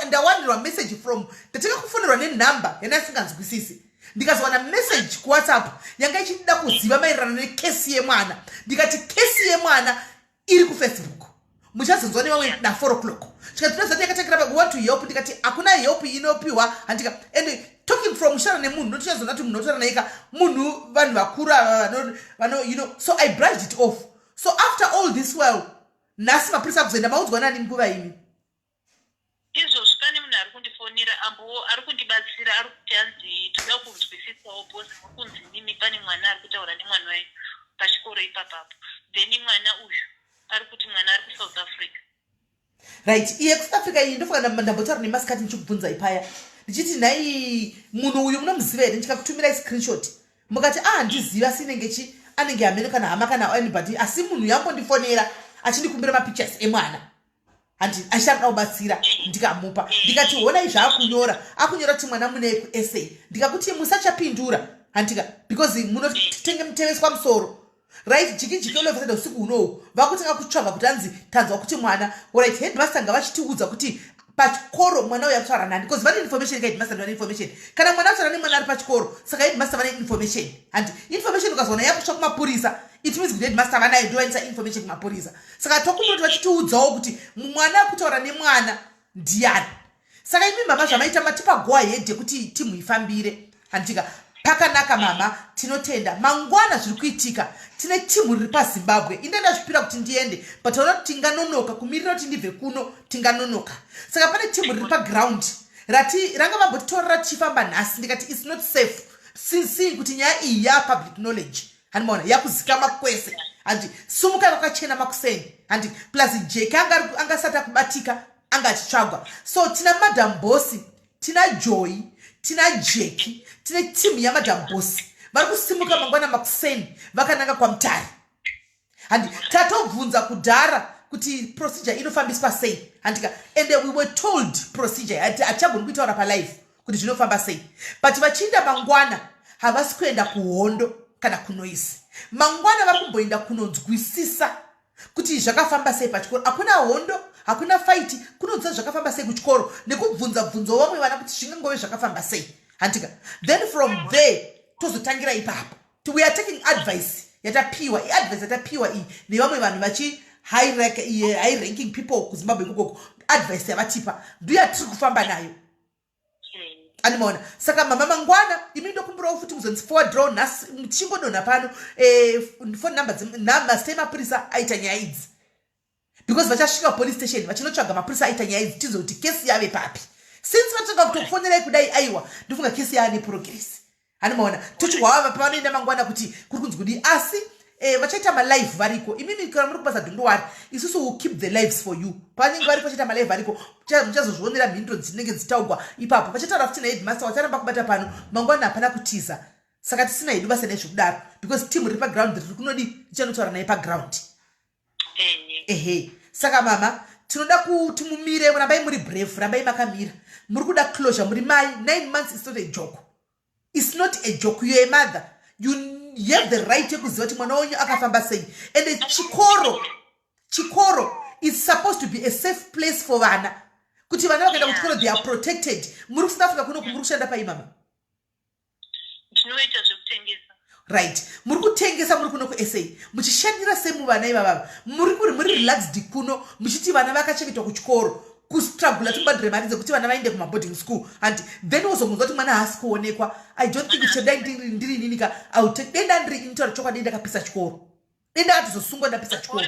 ndawanirwa message from ndatanga kufonerwa nenumber yandasinganzwisisi ndikazowana message kuwhatsapp yanga ichindida kuziva maererano nekesi yemwana ndikati kesi yemwana iri kufacebook muchazonzwa nevamwe na4 o'clock chikati tinoziva yakatangira pa want to help ndikati hakuna help inopiwa handika and talking from ushara nemunhu notichazoona kuti munhu otaura naye ka munhu vanhu vakuru ava vano you know so i brushed it off so after all this while nhasi mapurisa akuzoenda maudzwa nani nguva imi Izvozvi pane munhu ari kundifonera ambo ari kundibatsira ari kuti hanzi toda kunzwisisawo bhozi muri kunzi mimi pane mwana ari kutaura nemwana wayo pachikoro ipapapo then mwana uyu ari kuti mwana ari kusouth africa right iye kusouth africa iyi ndofanira ndambotaura nemasikati ndichikubvunzai paya ndichiti nhai munhu uyu munomuziva here ndikakutumirai screenshot mukati ah handizivi asi inenge chi anenge hameno kana hama kana anybody asi munhu yambondifonera achindikumbira mapictures emwana handi achida kubatsira ndikamupa ndikati honai zvaakunyora akunyora kuti mwana munei kusa ndikakuti musachapindura handika because munotenge muteveswa musoro right jiki jiki olofasada usiku hunohu vakutanga kutsvaga kuti hanzi tanzwa kuti mwana right headmaster ngavachitiudza kuti pachikoro mwana uyo akutaura nani because vane information ka headmaster vane information kana mwana akutaura nemwana ari pachikoro saka headmaster vane information handi information ukazoona yakusva kumapurisa it means kuti headmaster vanayo ndovaendesa information kumapurisa saka tokumbira kuti vachitiudzawo kuti mwana akutaura nemwana ndiyani saka imi mama zvamaita matipa goa head yekuti timu ifambire handitika pakanaka mama tinotenda mangwana zviri kuitika tine timu riri pazimbabwe inde ndazvipira kuti ndiende but aona kuti tinganonoka kumirira kuti ndibve kuno tinganonoka saka pane timu riri paground rati ranga vambotitorera tichifamba nhasi ndikati its not safe seeing kuti nyaya iyi yapublic knowledge handimaona yakuzikamwa kwese handi sumukai kwakachena makuseni handi plus jeki anga angasati akubatika anga achitsvagwa so tina madam bosi tina joy tina jeki tine timu yamadam bosi vari kusimuka mangwana makuseni vakananga kwamutare handi tatobvunza kudhara kuti procedure inofambiswa sei handika and we were told procedure hatichagoni kuitaura palife kuti zvinofamba sei but vachiinda mangwana havasi kuenda kuhondo kana kunoisi mangwana vari kumboenda kunonzwisisa kuti zvakafamba sei pachikoro hakuna hondo hakuna faiti kunonzwa zvakafamba sei kuchikoro nekubvunza bvunzo vamwe vana kuti zvingangove zvakafamba sei handika then from there tozotangira ipapo we are taking advice yatapiwa iadvice yatapiwa iyi nevamwe vanhu vachi high rank, high ranking people kuzimbabwe ikokoko advice yavatipa ndoyatiri kufamba nayo. Animaona saka mama mangwana imi ndokumbirawo futi muzonzi forward draw nhasi tichingodonha pano eh, phone number mazita emapurisa aita nyaya idzi because vachasvika police station vachinotsvaga mapurisa aita nyaya idzi tinzwe kuti kesi yave papi since vatanga kutokufonerai kudai aiwa ndofunga kesi yaane progress animaona tochihwava pavanoenda mangwana kuti kuri kunzi kudii asi eh, vachaita malive variko imimi kana muri kubasa dondowari isusu will keep the lives for you pavanenge variko vachaita malive variko muchazozvionera mhinduro dzinenge dzitaugwa ipapo vachataura futi naheadmaster vacharamba kubata pano mangwana hapana kutiza saka tisina hedu basa nezvekudaro because team riri paground riri kunodi richanotaura naye paground ehe saka mama tinoda kuti mumire rambai muri brave rambai makamira muri kuda closure muri mai nine months is not a joke its not a joke you're a mother you have the right yekuziva kuti mwana wenyu akafamba sei and chikoro chikoro is supposed to be a safe place for vana kuti vana vakaenda kuchikoro they are protected muri kusouth africa kunoku muri kushanda pai mama ndinoita zvekutengesa right muri kutengesa muri kuno kusa muchishandira semuvana ivavava muri kuri muri relaxed kuno muchiti vana vakachengetwa kuchikoro kustrugula timbadhire mari dzekuti vana vaende kumaboarding school and then wozomunzwa kuti mwana haasi kuonekwa i don't think chedai ndiri inini ka aute denda ndiri ini taura chokwadi ndakapisa chikoro denda akatozosungwa ndapisa chikoro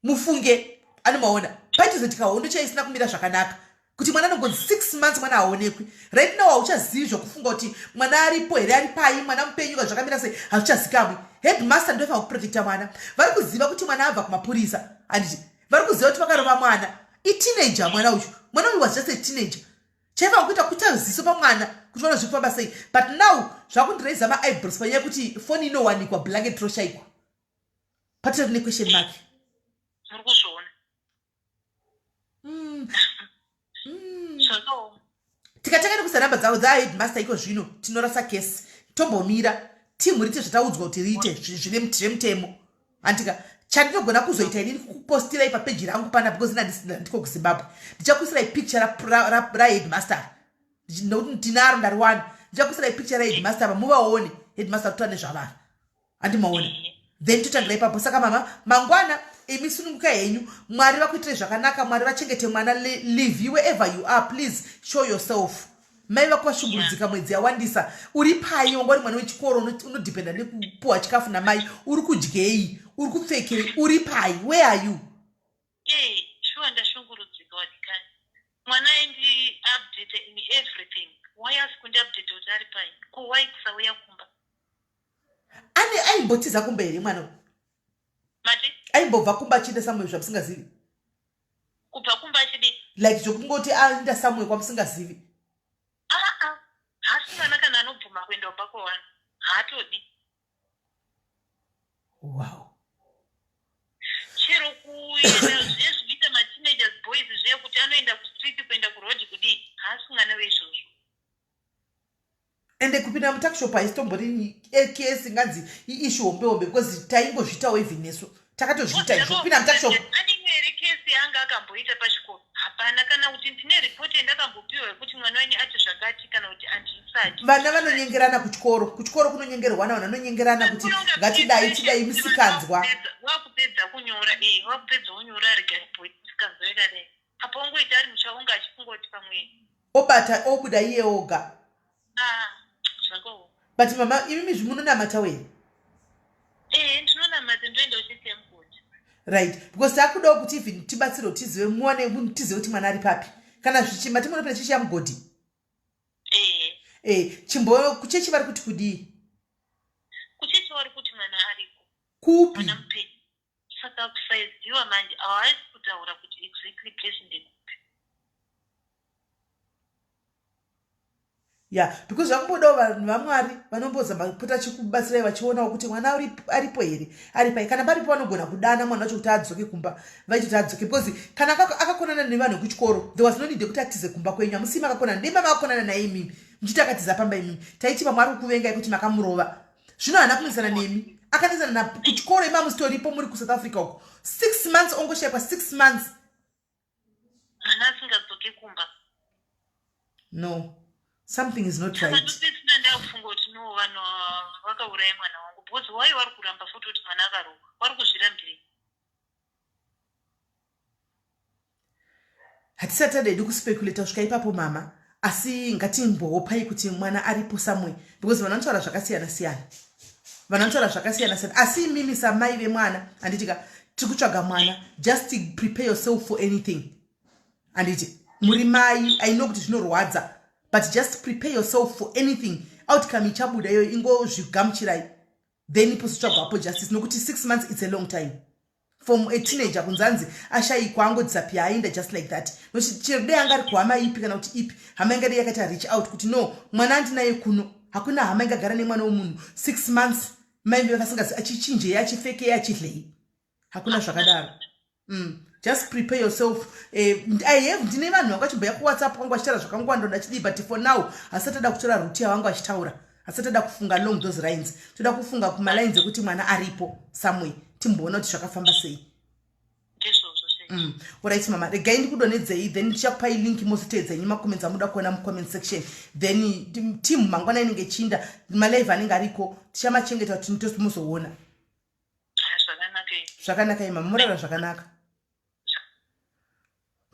mufunge anomaona paitozoitika hondo chaisina kumira zvakanaka kuti mwana anongonzi six months mwana haonekwi right now hauchazivi zvokufunga kuti mwana aripo here ari pai mwana mupenyu ka zvakamira sei hazvichazikamwi headmaster ndofanira kuprotecta mwana vari kuziva kuti mwana abva kumapurisa handiti vari kuziva kuti vakarova mwana iteenager mwana uyu mwana uyu was just a teenager chaifanira kuita kuita ziso pamwana kuti vana zvikufamba sei but now zvakundiraiza maeyebrows panyaya yekuti foni inowanikwa blanket roshaikwa patori nequestion mark muri kuzviona mm. mm. tikatanga nekuisa namba dzavo dzaheadmaster iko zvino tinorasa kesi tombomira timu riite zvataudzwa kuti riite zvemutemo handika chandinogona kuzoita inini kukupostirai papeji rangu pana because ndiko kuzimbabwe ndichakuisirai picture raheadmaster nokuti ndinaro ndariwana ndichakuisirai picture raheadmaster va muvaone headmaster kutora nezvavari handimaona then totangira ipapo saka mama mangwana imi sununguka henyu mwari vakuitire zvakanaka mwari vachengete mwana live wherever you are please show yourself mai vako vashungurudzika mwedzi yawandisa uri pai wanga uri mwana wechikoro unodhipenda nekupuwa chikafu namai uri kudyei uri kupfekei uri pai where are you Hey, shuwa ndashungurudzika wadikani mwana aindi update in everything why asi kundi update kuti ari pai ko why kusauya kumba ane aimbotiza kumba here mwana mati aimbobva kumba achienda somewhere zvamusingazivi kubva kumba achidii like zvekungoti aenda somewhere kwamusingazivi aa haasi mwana kana anobvuma kuenda kumba kwevanhu haatodi wow chero kuenda zviye zvinoita mateenagers boys zviye kuti anoenda kustreet kuenda kuroad kudii haasi mwana weizvozvo ende kupinda mutakshop haisitombori kesi inganzi iishu hombe hombe because taingozviitawo even nesu takatozviita izvo kupinda mutakshop anenge here kesi yaanga akamboita pachikoro hapana kana kuti ndine ripoti yandakambopiwa yekuti mwana wenyu ati zvakati kana kuti andisati vana vanonyengerana kuchikoro kuchikoro kunonyengerwana vanhu vanonyengerana kuti ngatidai tidai misikanzwa wakupedza kunyora e wakupedza kunyora rega misikanzwa yakadai apo ongoita ari muchaunga achifunga kuti pamwe obata obuda iye oga ah, zvakaoma but mama imimi zvimunonamata wee ee ndinonamata ndoenda kuchechi yamukoti right because takudawo kuti even tibatsirwe tizive muwane tizive kuti mwana ari papi kana zvichima timunopinda chechi yamugodhi ee e chimbo kuchechi vari kuti kudii kuchechi vari kuti mwana ariko kupi mwana mupenyu saka kusaiziva manje hawaisi kutaura kuti exactly place ndekupi ya because zvakumbodawo vanhu vamwari vanombozama kupota chikubatsirai vachionawo kuti mwana aripo here ari pai kana paripo vanogona kudana mwana wacho kuti adzoke kumba vaiti kuti adzoke because kana akakonana nevanhu vekuchikoro there was no need yekuti atize kumba kwenyu hamusii makakonana dei makakonana naye imimi muchiti akatiza pamba imimi taiti vamwe ari kukuvengai kuti makamurova zvino haana kunetsana nemi akanetsana na kuchikoro ima musitoripo muri kusouth africa uko six months ongoshaikwa six months mwana asingadzoke kumba no something is not right ndopedzisira ndakufunga kuti no vanhu vakauraya mwana wangu because why vari kuramba futi kuti mwana akarohwa vari kuzvirambirei hatisati tada hedu kuspeculata kusvika ipapo mama Asi ngatimbohopai kuti mwana aripo somewhere, because vanhu vanotaura zvakasiyana siyana, vanhu vanotaura zvakasiyana siyana. Asi imimi samai vemwana, handitika, tiri kutsvaga mwana, just prepare yourself for anything. Handiti muri mai? I know kuti zvinorwadza, but just prepare yourself for anything. Outcome ichabuda iyoyo, ingozvigamuchirai, then ipozotsvagwapo justice, nokuti 6 months, it's a long time from a teenager kunzanzi ashayikwa, angodisappear, aenda just like that. Nokuti chero dei anga ari kuhama ipi kana kuti ipi hama ingadei yakaita reach out kuti no, mwana andinaye kuno. Hakuna hama ingagara nemwana womunhu 6 months, maimbe vasingazi achichinjei, achifekei, achidlei. Hakuna zvakadaro. Just prepare yourself. I have, ndine vanhu vanga vachibhuya kuWhatsApp kwangu vachitaura zvakangowanda ndachidii, but for now hasati tada kutora route yavanga vachitaura, hasati tada kufunga along those lines. Toda kufunga kumalines ekuti mwana aripo somewhere, timboona kuti zvakafamba sei. Ndizvozvo sei. Alright mama, regai ndikudonedzei, then tichakupai link, mozoteedza inyi macomments amuda kuona mucomment section. Then team mangwana inenge ichiinda, malive anenge ariko, tichamachengeta kuti muzoona. Zvakanaka. Zvakanaka imama, murara zvakanaka.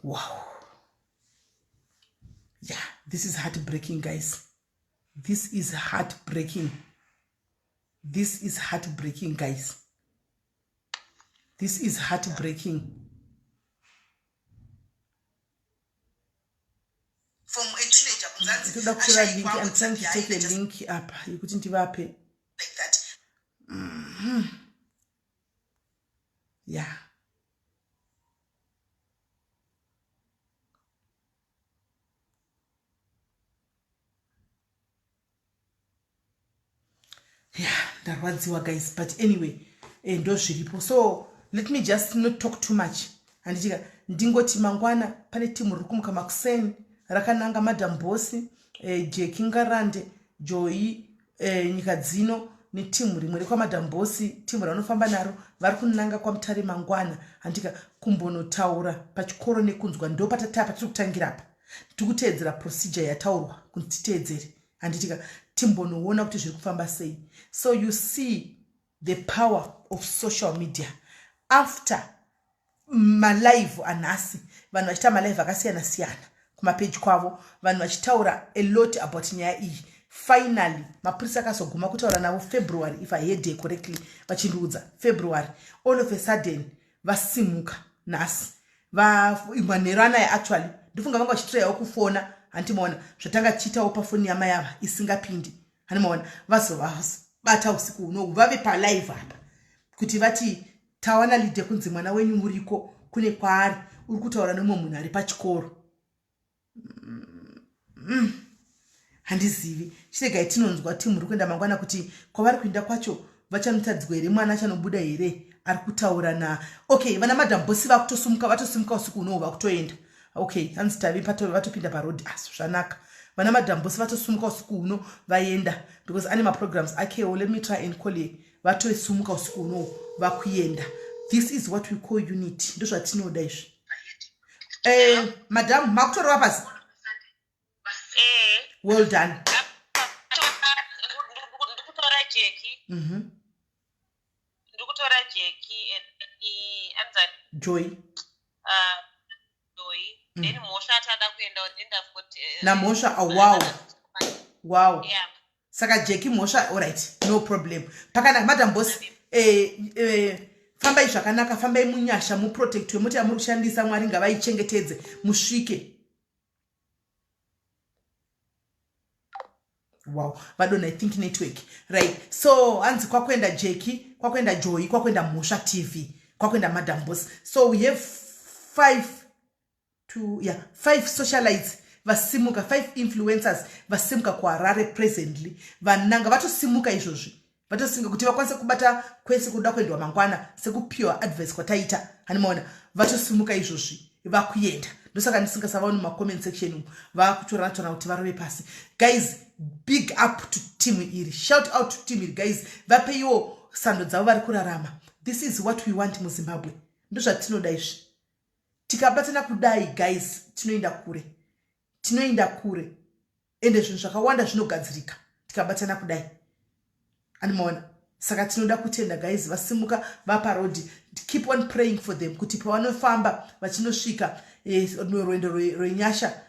Wow, yeah, this is heartbreaking, guys. This is heartbreaking. This is heartbreaking, guys. This is heartbreaking. From a teenager ndoda kutora link. I'm trying to take a link apa yekuti ndivape like that. Yeah, ndarwadziwa guys, but anyway, ndo zviripo. So let me just not talk too much, handitika? Ndingoti mangwana pane timu riri kumuka makuseni rakananga Madam Boss, Jeki Ngarande, Joy, Nyika Dzino netimu rimwe rekwaMadam Boss, timu ravanofamba naro, vari kunanga kwaMutare mangwana, handika, kumbonotaura pachikoro nekunzwa. Ndo patata patiri kutangira apa. Tiri kuteedzera procedure yataurwa kunzi titeedzere, handitika? Timbonoona kuti zviri kufamba sei. So you see the power of social media. After malive anhasi, vanhu vachiita malive akasiyana siyana kumapeji kwavo, vanhu vachitaura a lot about nyaya iyi, finally mapurisa akazoguma kutaura navo February, if I heard correctly, vachindiudza February. All of a sudden vasimuka nhasi, manheru anaya actually. Ndifunga vanga vachitrayawo kufona, handimaona zvatanga tichiitawo pafoni yamai ava isingapindi, handimaona vazovabata usiku hunohu vave palive apa kuti vati tawana lead kunzi mwana wenyu muriko kune kwaari, uri kutaura nemumwe munhu ari pachikoro. Handizivi, chiregai tinonzwa timu ri kuenda mangwana kuti kwavari kuenda kwacho vachanotadzwa here, mwana achanobuda here ari kutaura na. Okay, vana Madam Boss vakutosumuka, vatosimuka usiku unohu vakutoenda. Okay, hanzi tavi vatopinda parodi, asi zvanaka. Vana Madam Boss vatosumuka usiku uno vaenda because ane maprograms akewo. Let me try and call ye. Vatosumuka usiku unohu vakuenda. This is what we call unity. Ndozvatinoda izvi. Madam, makutorova pasi. Well done. Ndikutora Jeki. Ndikutora Jeki anzani? Joy. Joy. Then Mhosva atada kuenda, then I've got Namhosva. Oh, wow. Yeah. Saka Jeki, Mhosva, alright, no problem. Pakanaka, Madam Boss. Fambai zvakanaka, fambai munyasha, muprotectwe. Mota yamuri kushandisa, Mwari ngavaichengetedze, musvike. Wow, vadona, I think network. Right, so hanzi kwakuenda Jeki, kwakuenda Joy, kwakuenda Mhosva TV, kwakuenda Madam Boss. So we have five to, yeah, five socialites vasimuka, five influencers vasimuka kuHarare presently, vananga vatosimuka izvozvi, vatosimuka kuti vakwanise kubata kwese kuda kuendwa mangwana sekupiwa advice kwataita, hanimaona? Vatosimuka izvozvi vakuenda. Ndosaka ndisingasavaoni mumacomment section umu, vakutorana torana kuti varove pasi. Guys, big up to team iri, shout out to team iri. Guys, vapeiwo sando dzavo, vari kurarama. This is what we want muZimbabwe, ndozvatinoda izvi. Tikabatana kudai guys, tinoenda kure, tinoenda kure, ende zvinhu zvakawanda zvinogadzirika tikabatana kudai, animaona? Saka tinoda kutenda guys vasimuka vaparodi. Keep on praying for them kuti pavanofamba vachinosvika, rwendo rwenyasha.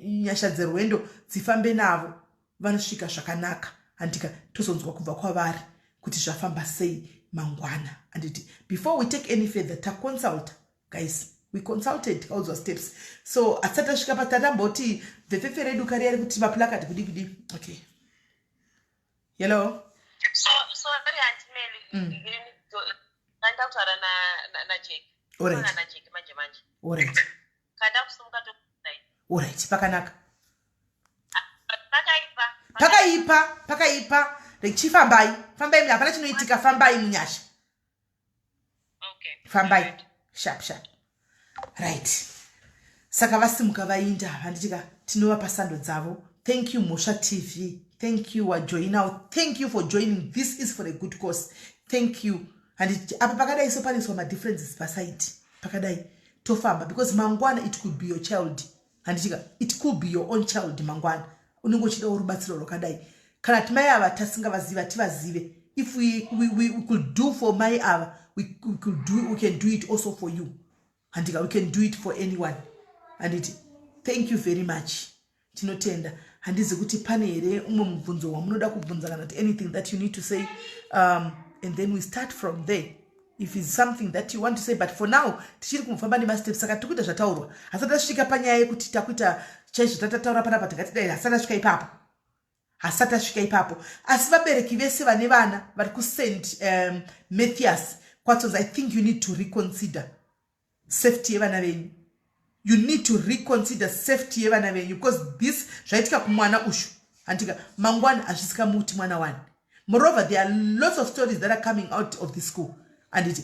Nyasha dzerwendo dzifambe navo, vanosvika zvakanaka, handika? Tozonzwa kubva kwavari kuti zvafamba sei mangwana, handiti? Before we take any further, taconsulta guys, we consulted, tikaudzwa steps. So hatisati tasvika patatamboti bvepfepfe redu kariya rekuti maplacard kudi kudi. Okay, hello. So, sorry Aunty Meli, kanda kutaura naJack. Alright. NaJack manje manje. Alright. Kanda kusimuka tokudai. Alright, pakanaka. Pakaipa. Pakaipa, pakaipa. Chifambai, fambai, hapana chinoitika, fambai munyasha. Okay. Fambai, sharp sharp. Right, saka vasimuka vainda, handitika? Tinovapa sando dzavo. Thank you Mhosva TV, thank you wajoinawo, thank you for joining. This is for a good cause, thank you. Handiti apa pakadai so panoiswa madifferences paside pakadai, tofamba, because mangwana it could be your child, handitika? It could be your own child mangwana, unenge uchidawo rubatsiro rwakadai. Kana timai ava tasingavaziva, tivazive. If we could do for mai ava, we can do it also for you, handika? We can do it for anyone, handiti? Thank you very much, tinotenda. Handizi kuti pane here umwe mubvunzo wamunoda kubvunza kana kuti anything that you need to say, and then we start from there if it's something that you want to say. But for now tichiri kumufamba nemasteps, saka tiri kuita zvataurwa. Hasati tasvika panyaya yekuti takuita chaizvo tatataura panapa, tingatidai hasati tasvika ipapo, hasati tasvika ipapo. Asi vabereki vese vane vana vari kuSt Mathias kwatsonzi, I think you need to reconsider safety yevana venyu. You need to reconsider safety yevana venyu, because this zvaitika kumwana ushu, handika? Mangwana hazvisikamuti mwana wani. Moreover, there are lots of stories that are coming out of the school, handiti?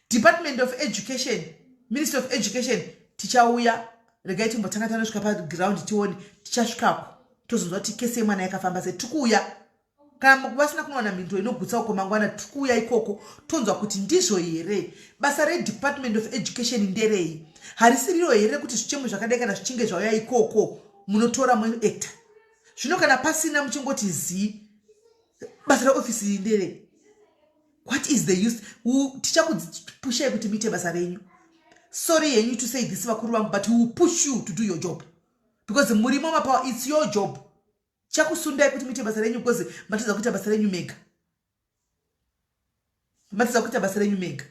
Department of Education, Ministry of Education, tichauya. Regai timbotanga tanosvika paground tione. Tichasvikako tozonzwa kuti kesi yemwana yakafamba sei. Tikuuya kana vasina kunowana mhinduro inogutsa uko mangwana, tikuuya ikoko tonzwa kuti ndizvo here. Basa reDepartment of Education nderei? Harisiriro here rekuti zvichemo zvakadai kana zvichinge zvauya ikoko munotora muacta? Zvino kana pasina, muchingoti zii, basa reofisi iyi nderei? What is the use? Tichakupushai kuti muite basa renyu. Sorry henyu to say this, vakuru vangu, but we will push you to do your job, because murimo mapower. It's your job. Chakusundai kuti muite basa renyu, because matadza kuita basa renyu mega, matadza kuita basa renyu mega.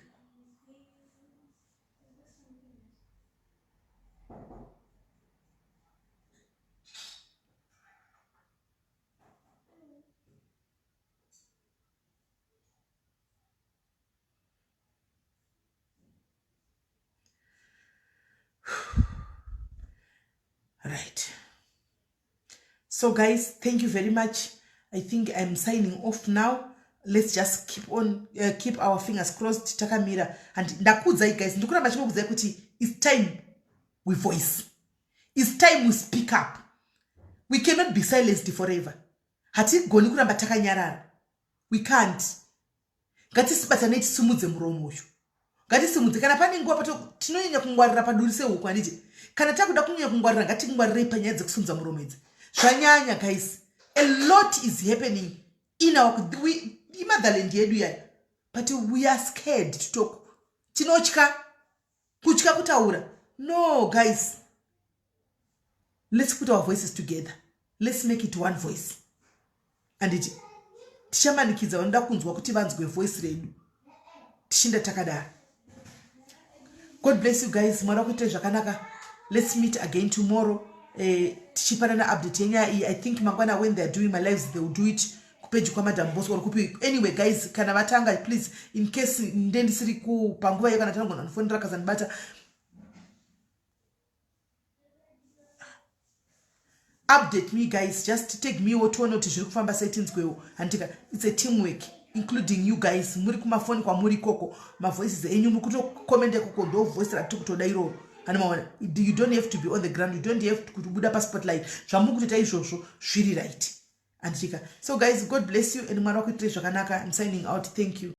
Right, so guys, thank you very much. I think I'm signing off now. Let's just keep on keep our fingers crossed, takamira. And ndakuudzai guys, ndikuramba chinokuudzai kuti it's time we voice, it's time we speak up. We cannot be silenced forever. Hatigoni kuramba takanyarara, we can't. Ngatisibatanei, tisimudze muromo uyu, ngatisimudze. Kana pane nguva pato tinonyanya kungwarira paduri sehuku, handiti? Kana takuda kunyanya kungwarira, ngatingwarirei panyaya dzekusimudza muromo idzi. Zvanyanya guys, a lot is happening in our motherland yedu yaya, but we are scared to talk. Tinotya, kutya kutaura. No guys, let's put our voices together, let's make it one voice, anditi? Tichamanikidza vanoda kunzwa kuti vanzwe voice redu, tichinda takadaro. God bless you guys, Mwari wakuitai zvakanaka. Let's meet again tomorrow, tichipanana update yenyaya iyi. I think mangwana when they are doing my lives, they will do it kupeji kwaMadam Boss or kupi. Anyway guys, kana vatanga, please, in case ndendisiri panguva iyo, kana tanogona ndifonera kazandibata, update me guys, just take me wotione kuti zviri kufamba sei, tinzwewo, handika? It's a team work, including you guys muri kumafoni kwamuri ikoko. Mavoices enyu muri kutokomenda ikoko, ndo voice ratiri kutoda iroro, handimaona? You don't have to be on the ground, you don't have to kubuda paspotlight. Zvamuri kutoita izvozvo zviri right, andika? So guys, God bless you and Mwari wakuitirei zvakanaka. I'm signing out, thank you.